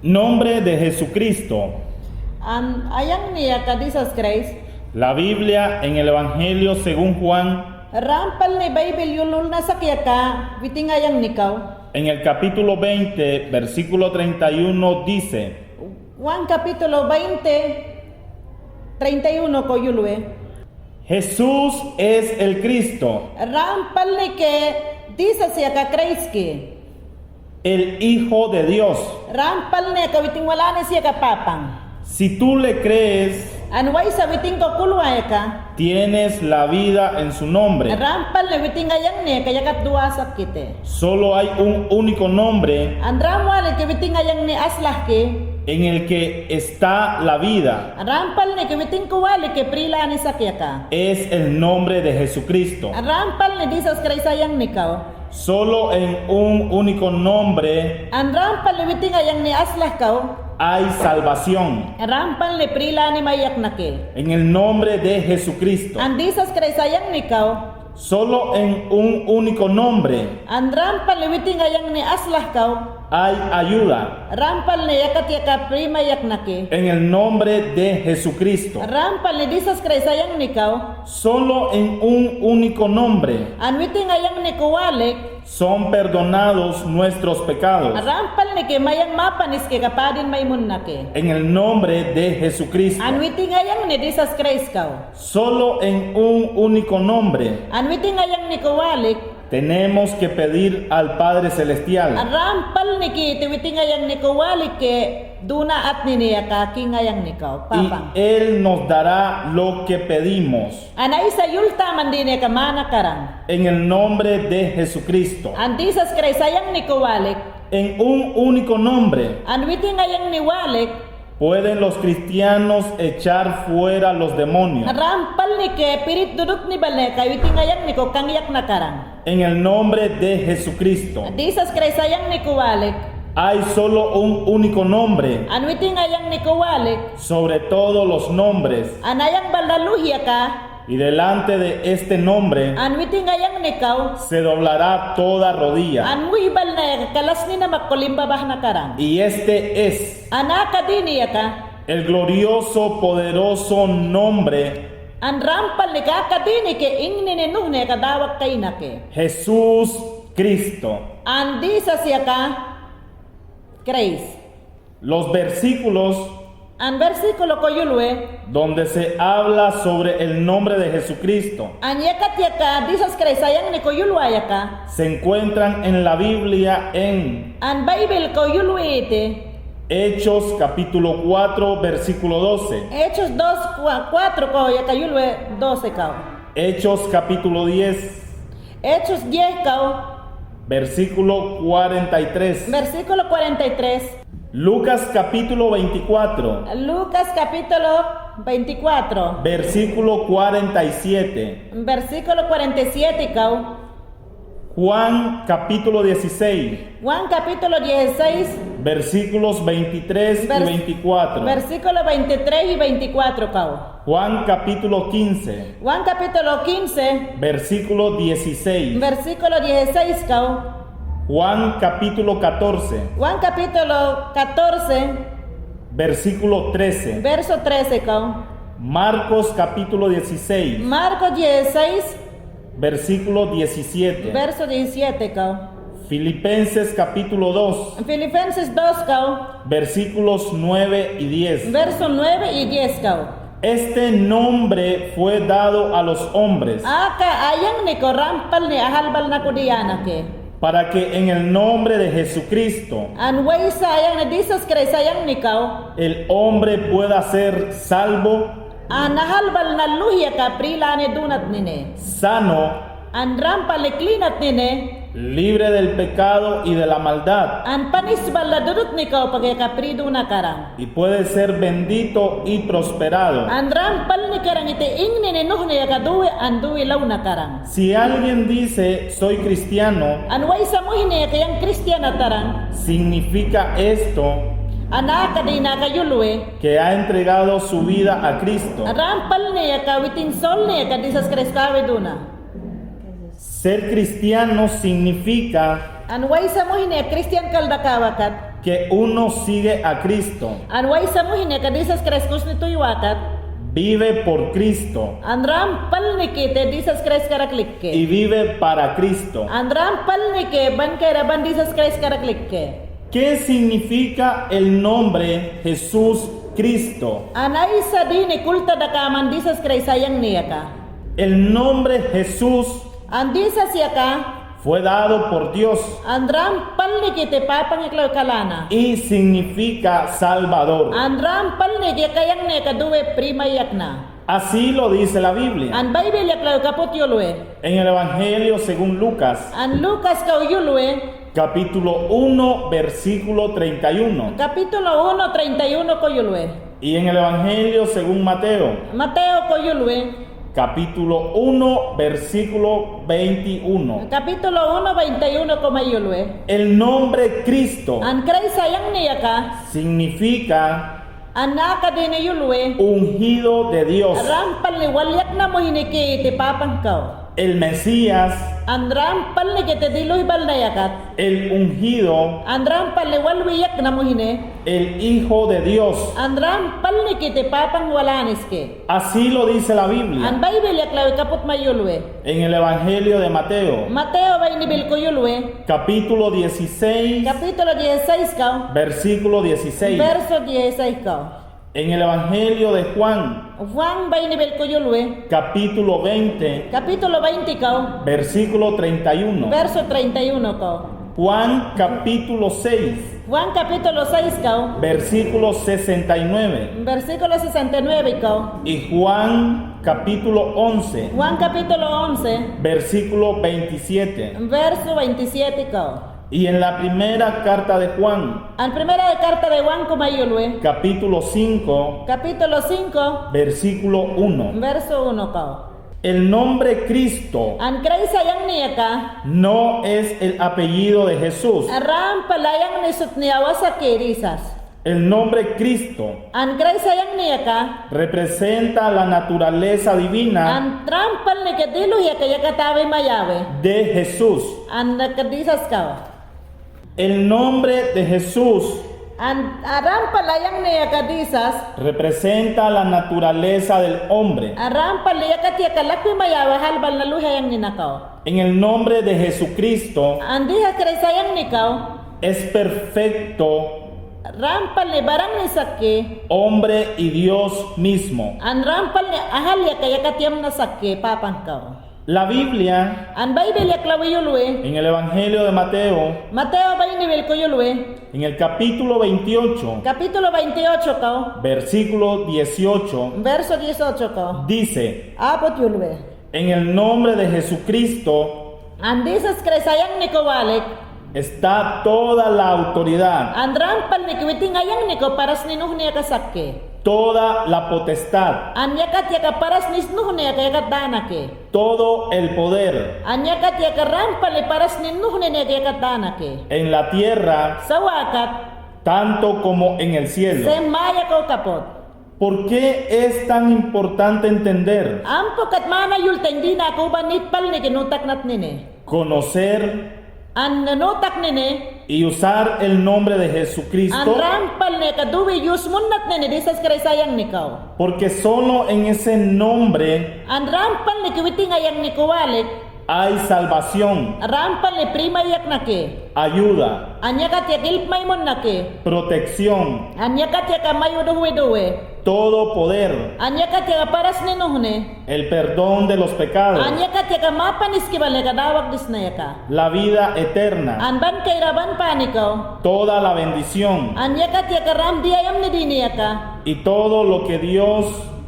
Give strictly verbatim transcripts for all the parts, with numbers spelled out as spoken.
Nombre de Jesucristo. An ayangni aka Jisas Kraist. La Biblia en el Evangelio según Juan. Rampalni Baybil yululnasak yaka witin ayangni kaw. En el capítulo veinte, versículo treinta y uno dice. Juan capítulo veinte, treinta y uno kaw yulwe. Jesús es el Cristo. Rampalnike Jisas yaka Kraistki. El Hijo de Dios. Rampalnike witin walanis yaka Papan. Si tú le crees, an waysa witinka ukulwa yaka, tienes la vida en su nombre. Rampalni witin ayangni yaka yakat duwasakkiti. Solo hay un único nombre. An ram walitki witin ayangni aslajki. En el que está la vida. Rampalnike witinka walike prilanisak yaka. Es el nombre de Jesucristo. Rampalni Jisas Kraist ayangni kaw. Solo en un único nombre. An rampalni witin ayangni aslaj kaw. Hay salvación. Rampalni prilani mayaknake. En el nombre de Jesucristo. An Jisas Kraist ayangni kaw. Solo en un único nombre. An rampalni witin ayangni aslaj kaw. Hay ayuda. Rampalni yakat yaka pri mayaknake. En el nombre de Jesucristo. Rampalni Jisas Kraist ayangni kaw. Solo en un único nombre. An witin ayangni ko walik. Son perdonados nuestros pecados. Rampalnike mayang mapaniske ka padin maymunnake. En el nombre de Jesucristo. An witin ayangni Jisas Kraist kaw. Solo en un único nombre. An witin ayangni ko walik. Tenemos que pedir al Padre Celestial. Rampalnike iti witin ayangni ko walik ke duna atnini yaka King ayangni kaw, Papan. Y Él nos dará lo que pedimos. An aysa yultamandini yaka mana karan. En el nombre de Jesucristo. An Jisas Kraist ayangni ko walik. En un único nombre. An witin ayangni walik. Pueden los cristianos echar fuera los demonios. Rampalnike pirit dudutni balneka witin ayangni ko kangyak na karan. En el nombre de Jesucristo. Jisas Kraist ayangni ko walik. Hay solo un único nombre. An witin ayangni ko walik. Sobre todos los nombres. An ayang balna luhi yaka. Y delante de este nombre. An witin ayangni kaw. Se doblará toda rodilla. An muhi balna yaka kalasni namak ko limbabah na karan. Y este es. An aka dini yaka. El glorioso, poderoso nombre. An rampalnike aka dini ke ingnini nuhni yaka dawak kaynake. Jesús Cristo. An Jisas yaka Kraist. Los versículos. An versículo ko yulwe. Donde se habla sobre el nombre de Jesucristo. An yakat yaka Jisas Kraist ayangni ko yulwa yaka. Se encuentran en la Biblia en. An Baybil ko yulwe iti. Hechos capítulo cuatro, versículo doce. Hechos dos, cua-, cuatro kaw yaka yulwe doce kaw. Hechos capítulo diez. Hechos diez kaw. Versículo cuarenta y tres. Versículo cuarenta y tres. Lucas capítulo veinticuatro. Lucas capítulo veinticuatro. Versículo cuarenta y siete. Versículo cuarenta y siete kaw. Juan capítulo dieciséis. Juan capítulo dieciséis. Versículos veintitrés y veinticuatro. Versículo veintitrés y veinticuatro kaw. Juan capítulo quince. Juan capítulo quince. Versículo dieciséis. Versículo dieciséis kaw. Juan capítulo catorce. Juan capítulo catorce. Versículo trece. Verso trece kaw. Marcos capítulo dieciséis. Marcos dieciséis. Versículo diecisiete. Verso diecisiete kaw. Filipenses capítulo dos. Filipenses dos kaw. Versículos nueve y diez. Verso nueve y diez kaw. Este nombre fue dado a los hombres. Aka ayangni ko rampalni ahal balna kudiyanake. Para que en el nombre de Jesucristo. An waysa ayangni Jisas Kraist ayangni kaw. El hombre pueda ser salvo. An ahal balna luhi yaka pri lani dunatnine. Sano. An rampalni klinatnine. Libre del pecado y de la maldad. An panis balna dudutni kaw pake ka pri duna karan. Y puede ser bendito y prosperado. An rampalni karan iti ingnini nuhni yaka duwi an duwi lawna karan. Si alguien dice, "Soy cristiano", an waysa muhni yaka yang kristian ataran. Significa esto. An aka dina aka yulwi. Que ha entregado su vida a Cristo. Rampalni yaka witin solni yaka Jisas Kraist kawi duna. Ser cristiano significa. An waysa muhni yaka kristian kalda kawakat. Que uno sigue a Cristo. An waysa muhñan ka Jisas Kraist kusni tuywakat. Vive por Cristo. An rampalniki te Jisas Kraist karak likke. Y vive para Cristo. An rampalniki ban kayraban Jisas Kraist karak likke. ¿Qué significa el nombre Jesús Cristo? An aysatini kultadakaman Jisas Kraist sayañni yaka. El nombre Jesús. An Jisas yaka. Fue dado por Dios. An rampalniki te Papang yaklaw kalana. Y significa Salvador. An rampalniki kayañni yaka duwe primayakna. Así lo dice la Biblia. An Baybil yaklaw kaput yulwe. En el Evangelio según Lucas. An Lukas kaw yulwe. Capítulo uno, versículo treinta y uno. Capítulo uno, treinta y uno kaw yulwe. Y en el Evangelio según Mateo. Mateo kaw yulwe. Capítulo uno, versículo veintiuno. Capítulo uno, veintiuno kaw may yulwe. El nombre Cristo. An Kraist sayañni yaka. Significa. An aka dini yulwe. Ungido de Dios. Rampalni walyakna muhñan ki te Papang kaw. El Mesías. An rampalniki te diluhbalna yakat. El ungido. An rampalni walwiyakna muhñan. El Hijo de Dios. An rampalniki te Papang walaniski. Así lo dice la Biblia. An Baybil yaklaw kaput may yulwe. En el Evangelio de Mateo. Mateo bayni bilku yulwe. Capítulo dieciséis. Capítulo dieciséis kaw. Versículo dieciséis. Verso dieciséis kaw. En el Evangelio de Juan. Juan bayni bilku yulwe. Capítulo veinte. Capítulo veinte kaw. Versículo treinta y uno. Verso treinta y uno kaw. Juan capítulo seis. Juan capítulo seis kaw. Versículo sesenta y nueve. Versículo sesenta y nueve kaw. Y Juan capítulo once. Juan capítulo once. Versículo veintisiete. Verso veintisiete kaw. Y en la primera carta de Juan. An primera de carta de Juan kaw may yulwe. Capítulo cinco. Capítulo cinco. Versículo uno. Verso uno kaw. El nombre Cristo. An Kraist sayañni yaka. No es el apellido de Jesús. Rampal ayañni sutniyawa saki Jisas. El nombre Cristo. An Kraist sayañni yaka. Representa la naturaleza divina. An rampalniki diluh yaka, yaka tabi mayawi. De Jesús. An ka Jisas kaw. El nombre de Jesús. An, a, rampal ayañni yaka Jisas. Representa la naturaleza del hombre. A, rampal yakat yaka lakpi mayawi halbalna luhi ayañni na kaw. En el nombre de Jesucristo. An Jisas Kraist sayañni kaw. Es perfecto. Rampalni barañni saki. Hombre y Dios mismo. An rampalni ahal yaka, yaka tiyamna saki Papang kaw. La Biblia. An Baybil yaklawi yulwe. En el Evangelio de Mateo. Mateo bayni bilku yulwe. En el capítulo veintiocho. Capítulo veintiocho kaw. Versículo dieciocho. Verso dieciocho kaw. Dice. Aput yulwe. En el nombre de Jesucristo. An Jisas Kraist sayañni kaw walik. Está toda la autoridad. An rampalniki witin ayañni kaw parasninuhni yaka saki. Toda la potestad. An yakat yaka parasninuhni yaka, yakat danaki. Todo el poder. An yakat yaka rampalni parasninuhni yaka, yakat danaki. En la tierra. Sawakat. Tanto como en el cielo. Sen maya kaw kaput. ¿Por qué es tan importante entender? Ampukat mana yultayndina ka uba nitpalniki nutaknatnini. Conocer. An nutaknini. Y usar el nombre de Jesucristo. An rampalni ka duwi yusmunnatnini Jisas Kraist sayañni kaw. Porque solo en ese nombre. An rampalniki witin ayañni kaw walik. Hay salvación. Rampalni primayaknaki. Ayuda. An yakat yaka ilp maymunnaki. Protección. An yakat yaka mayuduhwi duwi. Todo poder. An yakat yaka parasninuhni. El perdón de los pecados. An yakat yaka mapaniskibalni yaka, dawakdisna yaka. La vida eterna. An ban kayraban panikaw. Toda la bendición. An yakat yaka ram diyayamni dini yaka. Y todo lo que Dios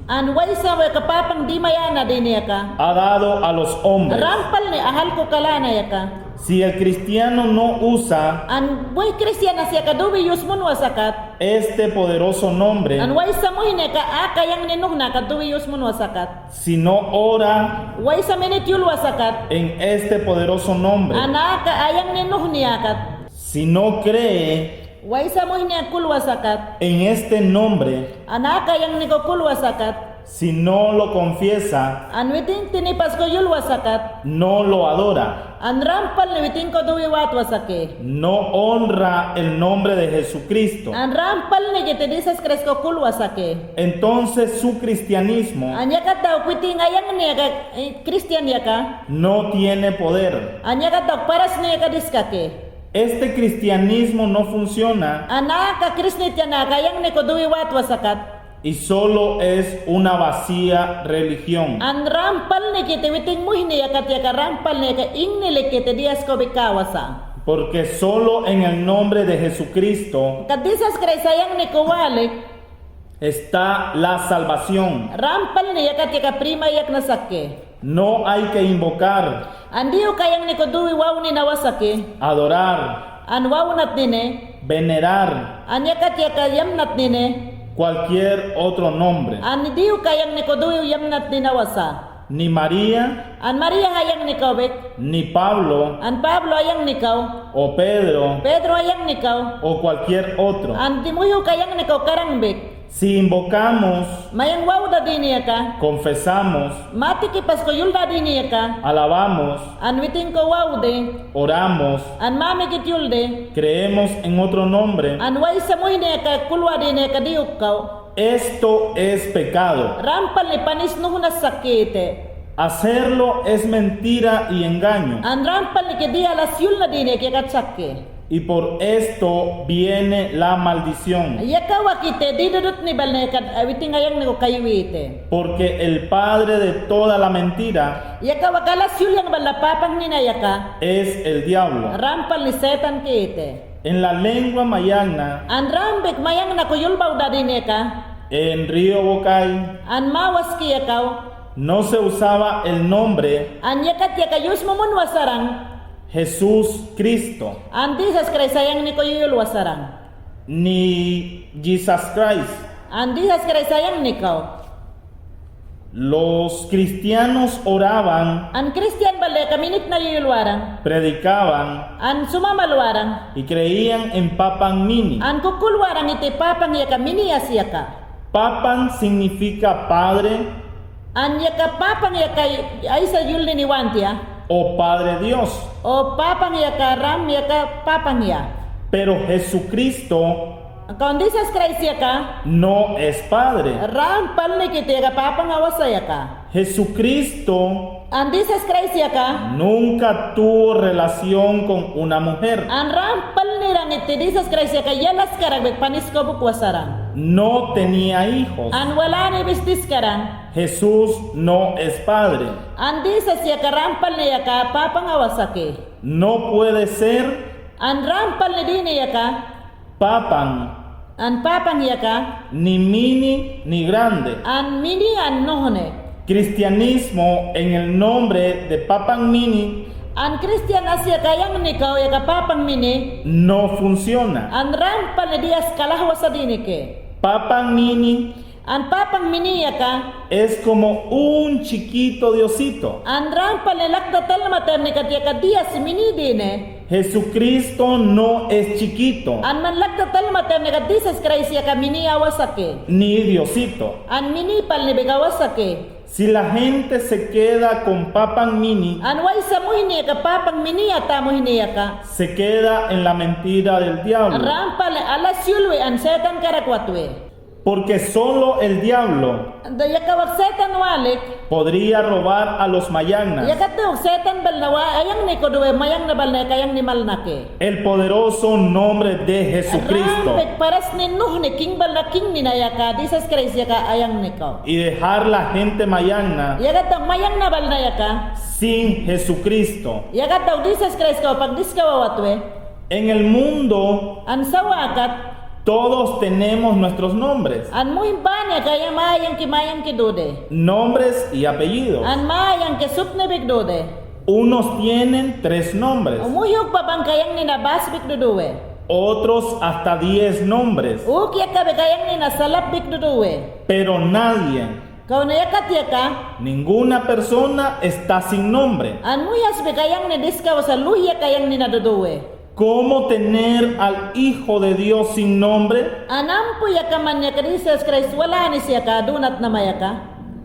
An waysa wayka Papang dimayana dini yaka. Ha dado a los hombres. Rampalni ahalku kalana yaka. Si el cristiano no usa. An buwi cristianas yaka duwi yusmunwa sakat. Este poderoso nombre. An waysa muhñan ka aka ayañni nuhna ka duwi yusmunwa sakat. Si no ora. Waysa minit yulwa sakat. En este poderoso nombre. An aka ayañni nuhni yakat. Si no cree. Waysa muhñan ka kulwa sakat. En este nombre. An aka ayañni ka kulwa sakat. Si no lo confiesa, an witin tinipas ko yulwa sakat, no lo adora, an rampalni witin ko duwiwatwa saki, no honra el nombre de Jesucristo, an rampalniki iti Jisas Kraist ko kulwa saki, entonces su cristianismo, an yakat daw witin ayangni aka, eh, kristian yaka, no tiene poder, an yakat daw parasni aka diskaki. Este cristianismo no funciona, an aka krisnityan aka ayangni ko duwiwatwa sakat, y solo es una vacía religión, an rampalniki iti witin muhni yakat yaka rampalni aka ingnilik iti Dios ko bikawasa. Porque solo en el nombre de Jesucristo, ka Jisas Kraist ayangni ko walik, está la salvación, rampalni yakat yaka primayakna saki. No hay que invocar, an di uka ayangni ko duwi wawninawa saki, adorar, an wawnatnini, venerar, an yakat yaka yamnatnini, cualquier otro nombre, an di uka ayangni ko duwi yamnatninawa sa. Ni María, an María ayangni kaw bek, ni Pablo, an Pablo ayangni kaw, o Pedro, Pedro ayangni kaw, o cualquier otro, an di muyu uka ayangni kaw karang bek. Si invocamos, mayang wawda dini aka, confesamos, matikipas ko yulda dini aka, alabamos, an witin ko wawdi, oramos, an mamikit yuldi, creemos en otro nombre, an waysa muhni aka kulwa dini aka di ukkaw, esto es pecado, rampalni panis nuhna saki iti. Hacerlo es mentira y engaño, an rampalniki diyallas yulna dini aka yakat saki. Y por esto viene la maldición, yaka wak iti didudutni balna aka, eh, witin ayangni ko kaywi iti. Porque el padre de toda la mentira, yaka wak allas yul yang balna papangnina yaka, es el diablo, rampalni setanki iti. En la lengua mayagna, an ram bek mayagna ko yul bawda dini aka, en río Wokay, an mawaski yakaw, no se usaba el nombre, an yakat yaka yusmumunwa sarang, Jesús Cristo, an Jisas Kraist ayangni ko yuyulwa sarang, ni Jesus Christ, an Jisas Kraist ayangni kaw. Los cristianos oraban, an kristian balna aka minitna yuyulwarang, predicaban, an sumamalwarang, y creían en Papang Mini, an kukulwarang iti Papang yaka, Mini asi yaka. Papang significa padre, an yaka Papang yaka aysa yulnini wantiya, o Padre Dios, o Papang yaka, ram yaka Papang ya. Pero Jesucristo, kaun Jisas Kraist yaka, no es padre, rampalniki iti yaka Papang awa sa yaka. Jesucristo, an Jisas Kraist yaka, nunca tuvo relación con una mujer, an rampalnirang iti Jisas Kraist yaka yallas karak bek panis ko bukwa sarang, no tenía hijos, an walani bistis karang. Jesús no es padre, an Jisas yaka rampalni yaka Papang awa saki. No puede ser, an rampalni dini yaka, Papang, an Papang yaka, ni mini ni grande, an mini an nuhni. Cristianismo en el nombre de Papang Mini, an kristian asi yaka ayangni kaw yaka Papang Mini, no funciona, an rampalni diyas kalahwa sa diniki. Papang Mini, an Papang Mini yaka, es como un chiquito Diosito, an rampalni lakta talmatemni kat yaka Dios mini dine. Jesucristo no es chiquito, an man lakta talmatemni kat Jisas Kraist yaka mini awa saki, ni Diosito, an mini palni bek awa saki. Si la gente se queda con Papang Mini, an waysa muhni yaka Papang Mini ata muhni yaka, se queda en la mentira del diablo, rampalni allas yulwi an setan karak watwi. Porque solo el diablo, yaka wak setan walik, podría robar a los mayagnas, yakat wak setan balna wa ayangni ko duwe mayagna balna yaka ayangni malnaki. El poderoso nombre de Jesucristo, ram bek parasni nuhni, king balna kingnina yaka Jisas Kraist yaka ayangni kaw. Y dejar la gente mayagna, yakat wak mayagna balna yaka, sin Jesucristo, yakat wak Jisas Kraist kaw pagdiskawa watwi. En el mundo, an sawakat, todos tenemos nuestros nombres, an muhim bani yaka mayangki mayangki dudi, nombres y apellidos, an mayangki supni bik dudi. Unos tienen tres nombres, muhuk ba bang ka ayangnina bas bik duduwe. Otros hasta diez nombres, uk yaka bek ayangnina salap bik duduwe. Pero nadie, kauna yakat yaka, ninguna persona está sin nombre, an muhiyas bek ayangni diskawa sa luhi yaka ayangnina duduwe. ¿Cómo tener al Hijo de Dios sin nombre? An ampu yaka man yaka Jisas Kraist walanis yaka dunat nama yaka.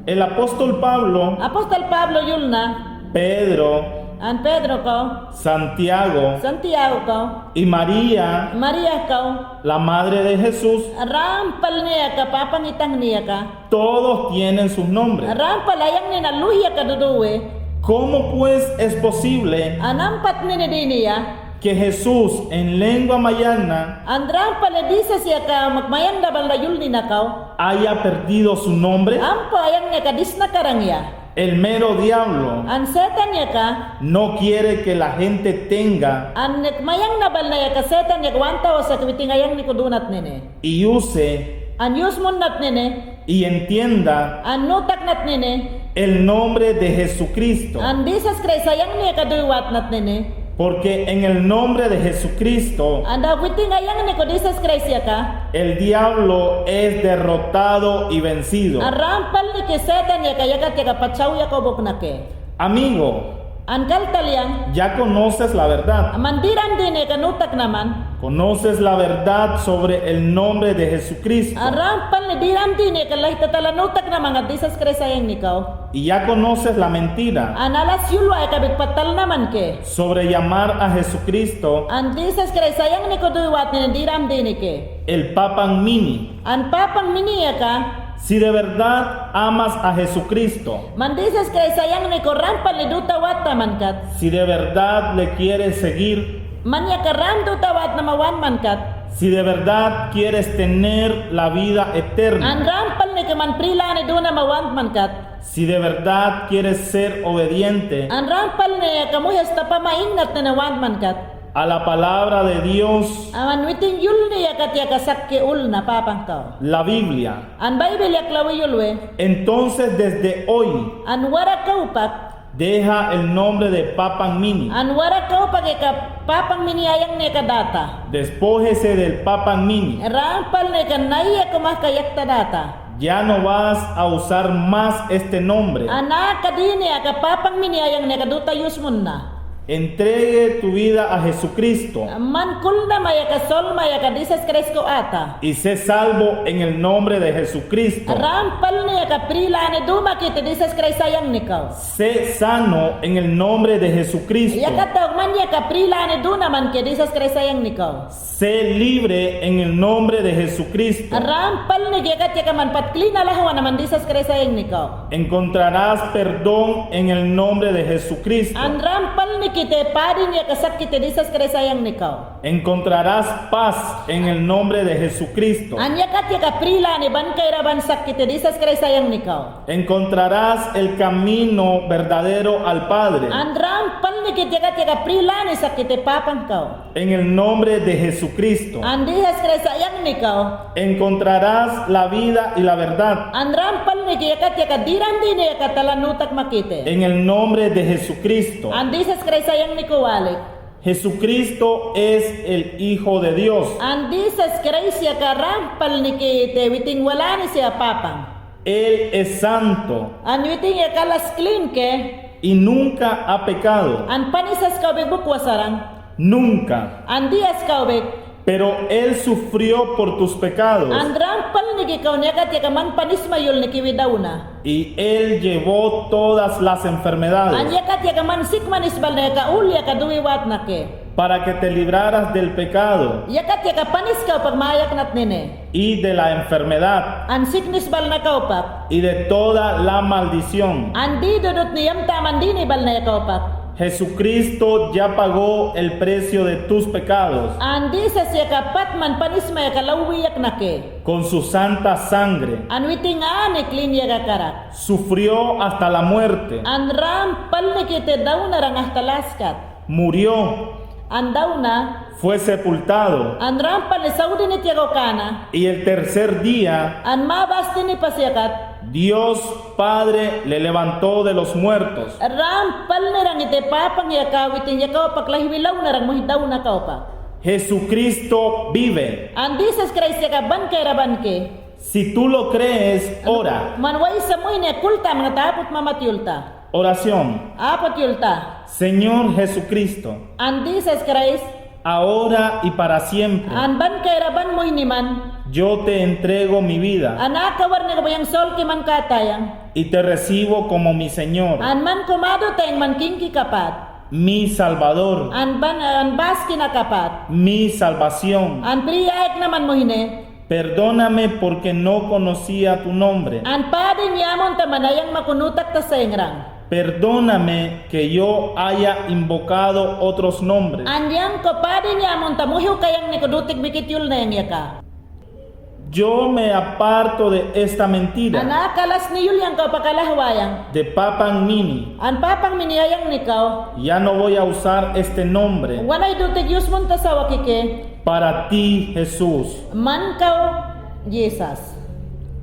El apóstol Pablo, Apostol Pablo yulna, Pedro, an Pedro kaw, Santiago, Santiago kaw, y María, María kaw, la madre de Jesús, rampal niyaka, papangitan niyaka, todos tienen sus nombres. Rampal ayangnin a luhiyaka duduwe. ¿Cómo pues es posible An ampat nini diniya. que Jesús en lengua mayangna An rampal Jisas yaka mak mayangna balna yulnina kaw. haya perdido su nombre? Ampa ayangni yaka disnakarangya. El mero diablo An Setan yaka. no quiere que la gente tenga An mayangna balna yaka Setan yaka wantaw sa ka witin ayangni ko dunatnini. y use An yusmunnatnini. y entienda An nutaknatnini. el nombre de Jesucristo. An Jisas Kraist ayangni yaka duwatnatnini. Porque en el nombre de Jesucristo An da witin ayangni ko Jisas Kraist yaka. el diablo es derrotado y vencido. An rampalniki Setan yaka, yakat yaka pachaw yaka ubuknake. Amigo, An kaltalyang. ya conoces la verdad. Man diramdini ka nutaknaman. Conoces la verdad sobre el nombre de Jesucristo. An rampalni diramdini ka layta tala nutaknaman ka Jisas Kraist ayangni kaw. Y ya conoces la mentira An alas yulwa yaka bikpat talnaman ke. sobre llamar a Jesucristo An Jisas Kraist ayangni ko duwatnini diramdini ke. el Papan Mini. An Papan Mini yaka. Si de verdad amas a Jesucristo, Man Jisas Kraist ayangni ko rampalni dutawat ta mankat. si de verdad le quieres seguir, Man yaka ram dutawat na ma wan mankat. si de verdad quieres tener la vida eterna, An rampalniki man prilani duna ma wan mankat. si de verdad quieres ser obediente, An rampalni yaka muhiyas tapama ingnat nena wan mankat. a la palabra de Dios, An witin yulni yakat yaka sakki ulna Papan kaw. la Biblia, An Baibil yak lawi yulwe. entonces desde hoy An warak kawpak. deja el nombre de Papan Mini. An warak kawpak yaka Papan Mini ayangni yaka data. Despójese del Papan Mini. Rampalni ka naya ko mahka yakta data. Ya no vas a usar más este nombre. An aka dini aka Papan Mini ayangni yaka duta yusmunna. Entregue tu vida a Jesucristo Man kulnama yaka solma yaka Jisas Kraist ko ata. y sé salvo en el nombre de Jesucristo. Rampalni yaka prilani duma kite Jisas Kraist ayangni kaw. Sé sano en el nombre de Jesucristo. Yakat yaka man yaka prilani duna man ke Jisas Kraist ayangni kaw. Sé libre en el nombre de Jesucristo. Rampalniki yakat yaka man patklina lahwana man Jisas Kraist ayangni kaw. Encontrarás perdón en el nombre de Jesucristo. An rampalniki te padin yaka sak kite Jisas Kraist ayangni kaw. Encontrarás paz en el nombre de Jesucristo. An yakat yaka prilani ban kayraban sak kite Jisas Kraist ayangni kaw. Encontrarás el camino verdadero al Padre. An rampalniki yakat yaka prilani sak kite Papan kaw. En el nombre de Jesucristo. An Jisas Kraist ayangni kaw. Encontrarás la vida y la verdad. An rampalniki yakat yaka diramdini yaka talan nutak makite. En el nombre de Jesucristo. An Jisas Kraist ayangni ko walik. Jesucristo es el Hijo de Dios. An Jisas Kraist yaka rampalniki te witin walani siya Papan. Él es santo. An witin yaka alas klin ke. Y nunca ha pecado. An panis askawbek bukwa saran. Nunca. An di askawbek. Pero Él sufrió por tus pecados. An rampalniki kaw, yakat yaka man panis mayulniki wi dawna. Y Él llevó todas las enfermedades. An yakat yaka man sikmanis balna yaka ul yaka duwiwatna ke. Para que te libraras del pecado. Yakat yaka panis kawpak mayaknatnini. Y de la enfermedad. An siknis balna kawpak. Y de toda la maldición. An di dudutni yamta man dini balna yaka kawpak. Jesucristo ya pagó el precio de tus pecados. An Jisas yaka pat man panisma yaka lawiyakna ke. Con su santa sangre. An witin ani klin yaka karak. Sufrió hasta la muerte. An rampalniki te dawnarang asta laskat. Murió. An dawna. Fue sepultado. An rampalni sawdinit yaka okana. Y el tercer día. An mabas tini pas yakat. Dios Padre le levantó de los muertos. Rampalnirang ite Papan yaka witin yaka kawpak lahiwi lawnarang muhi dawna kawpak. Jesucristo vive. An Jisas Kraist yaka ban kayraban ke. Si tú lo crees, ora. Man waysa muhni kulta, manga taput mamat yulta. Oración. Aput yulta. Señor Jesucristo. An Jisas Kraist. Ahora y para siempre. An ban kayraban muhniman. Yo te entrego mi vida. An aka warniko pa yang solki man katayang. Y te recibo como mi Señor. An man ko madu tayang man kingki kapat. Mi Salvador. An ban, an baski na kapat. Mi salvación. An priya ayakna man muhine. Perdóname porque no conocía tu nombre. An padin yamunta manayang mako nutakta sa ingrang. Perdóname que yo haya invocado otros nombres. An yang ko padin yamunta muhi uka yangniko dutik bikit yulnayang yaka. Yo me aparto de esta mentira. An aka alas ni yul yang kaw pakalahwayang. De Papang Mini. An Papang Mini ayangni kaw. Ya no voy a usar este nombre. Wanahay dutik yus munta sawa kike. Para ti, Jesús. Man kaw Jisas.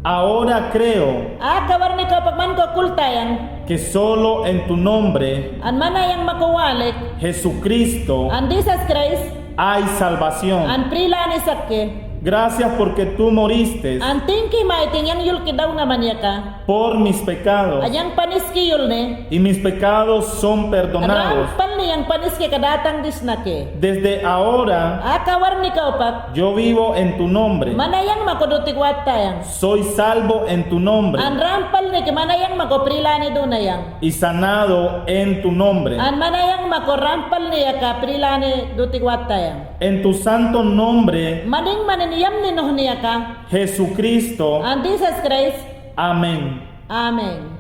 Ahora creo. Aka warniko pa man kaw kultayang. Que solo en tu nombre. An manayang mako walik. Jesucristo. An Jisas Kraist. Hay salvación. An prilani sakke. Gracias porque tú moriste. An tingki maytin yang yulki dawna man yaka. Por mis pecados. An yang paniski yulni. Y mis pecados son perdonados. Rampalni yang paniski yaka datang disnake. Desde ahora. Aka warniko pa. Yo vivo en tu nombre. Manayang mako dutik wattayang. Soy salvo en tu nombre. An rampalniki manayang mako prilani dunayang. Y sanado en tu nombre. An manayang mako rampalni yaka prilani dutik wattayang. En tu santo nombre. Manin manin yamni nuhni yaka. Jesucristo. An Jisas Kraist. Amén. Amen.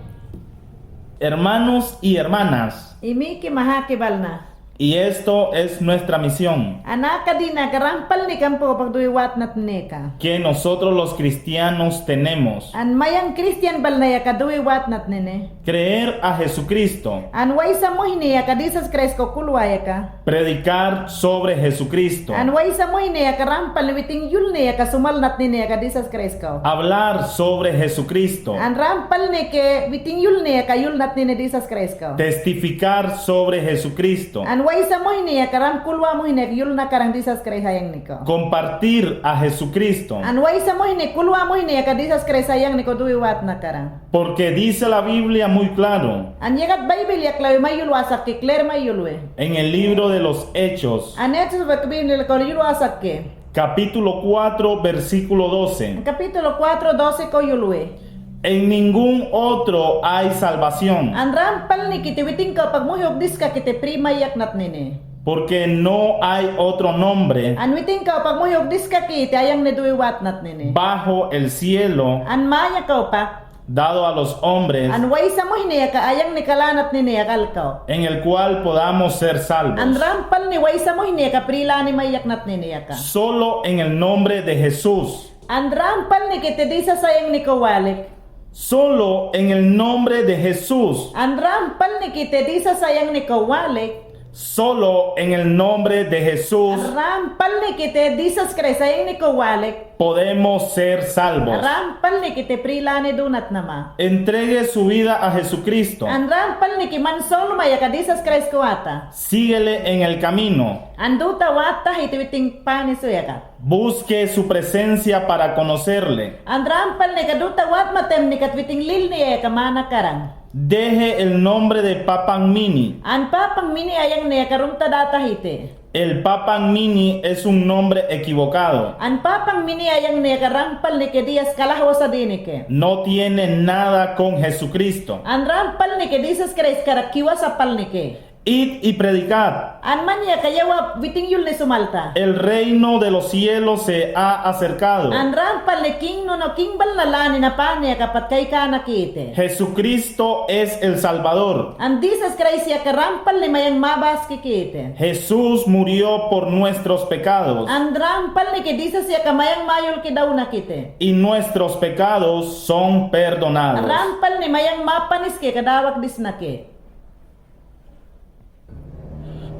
Hermanos y hermanas. Imiki mahaki balna. Y esto es nuestra misión. An aka dina ka rampalni kampo pak duwi watnat neka. Que nosotros los cristianos tenemos. An mayang Kristian balna yaka duwi watnat nene. Creer a Jesucristo. An waysa muhni yaka Jisas Kraist ko kulwa yaka. Predicar sobre Jesucristo. An waysa muhni yaka rampalni witin yulni yaka sumalnat nene yaka Jisas Kraist ko. Hablar sobre Jesucristo. An rampalniki witin yulni yaka yulnat nene Jisas Kraist ko. Testificar sobre Jesucristo. An waysa muhni yaka ram kulwa muhni yaka yulna karan Jisas Kraist ayangniko. Compartir a Jesucristo. An waysa muhni kulwa muhni yaka Jisas Kraist ayangniko duwi watna karan. Porque dice la Biblia muy claro. An yakat Baibil yaklawi may yulwa sakke, kler may yulwi. En el libro de los Hechos. An Hechos bak Baibil yaklawi yulwa sakke. Capítulo cuatro, versículo doce. Capítulo cuatro, doce ko yulwi. En ningún otro hay salvación. An rampalnikiti witin kaw pak muhi uk diskakiti pri mayaknat nene. Porque no hay otro nombre. An witin kaw pak muhi uk diskakiti ayangne duwi watnat nene. Bajo el cielo. An maya kaw pak. Dado a los hombres. An waysa muhni yaka ayangne kalanat nene yaka alkaw. En el cual podamos ser salvos. An rampalni waysa muhni yaka prilani mayaknat nene yaka. Solo en el nombre de Jesús. An rampalnikiti Jisas ayangniko walik. Solo en el nombre de Jesús. An rampalnikiti Jisas ayangniko walik. Solo en el nombre de Jesús. An rampalnikiti Jisas Kraist ayangniko walik. Podemos ser salvos. Rampalnikiti prilani dunat nama. Entregue su vida a Jesucristo. An rampalniki man solma yaka Jisas Kraist ko wata. Síguele en el camino. An duta wata tahiti witin pani su yaka. Busque su presencia para conocerle. An rampalniki duta watma taymnikat witin lilniya yaka mana karan. Deje el nombre de Papang Mini. An Papang Mini ayangne yaka runta da tahiti. El Papang Mini es un nombre equivocado. An Papang Mini ayangne yaka rampalniki diyas kalahwa sa dinike. No tiene nada con Jesucristo. An rampalniki Jisas Kraist karak kiwasa palniki. Id y predicad. An man yaka yawa witin yulni sumalta. El reino de los cielos se ha acercado. An rampalni king nunu king balna lani na pani yaka pat kaikanakiti. Jesucristo es el Salvador. An Jisas Kraist yaka rampalni mayang mabaskikiti. Jesús murió por nuestros pecados. An rampalniki Jisas yaka mayang mayulki dawnakiti. Y nuestros pecados son perdonados. Rampalni mayang mapaniski yaka dawak disnaki.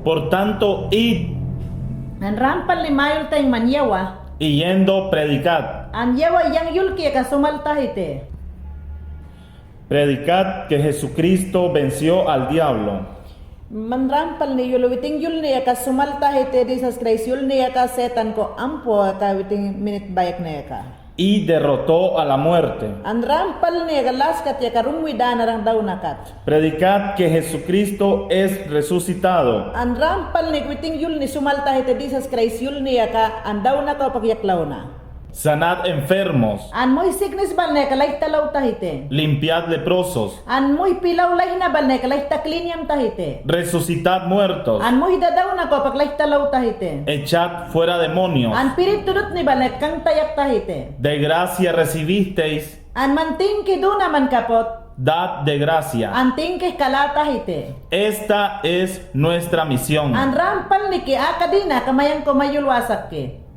Por tanto, id. An rampalni mayul tayngman yawa. Y yendo predicad. An yawa yang yulki yaka sumal tahiti. Predicad que Jesucristo venció al diablo. Man rampalni yul witin yulni yaka sumal tahiti Jisas Kraist yulni yaka setan ko ampo yaka witin minit bayakna yaka. Y derrotó a la muerte. An rampalni yaka laskat yaka rungwi danarang dawnakat. Predicad que Jesucristo es resucitado. An rampalni witin yulni sumal tahiti Jisas Kraist yulni yaka an dawnakaw pak yaklawna. Sanad enfermos. An muhi siknis balneka laytalow tahite. Limpiad leprosos. An muhi pilaw layna balneka laytakliniyam tahite. Resucitad muertos. An muhi dadaw na kopak laytalow tahite. Echad fuera demonios. An piritu dutni balneka kantayak tahite. De gracia recibisteis. An mantingki duna man kapot. Dad de gracia. An tingki kala tahite. Esta es nuestra misión. An rampalniki aka dina ka mayan kumayul wasakki.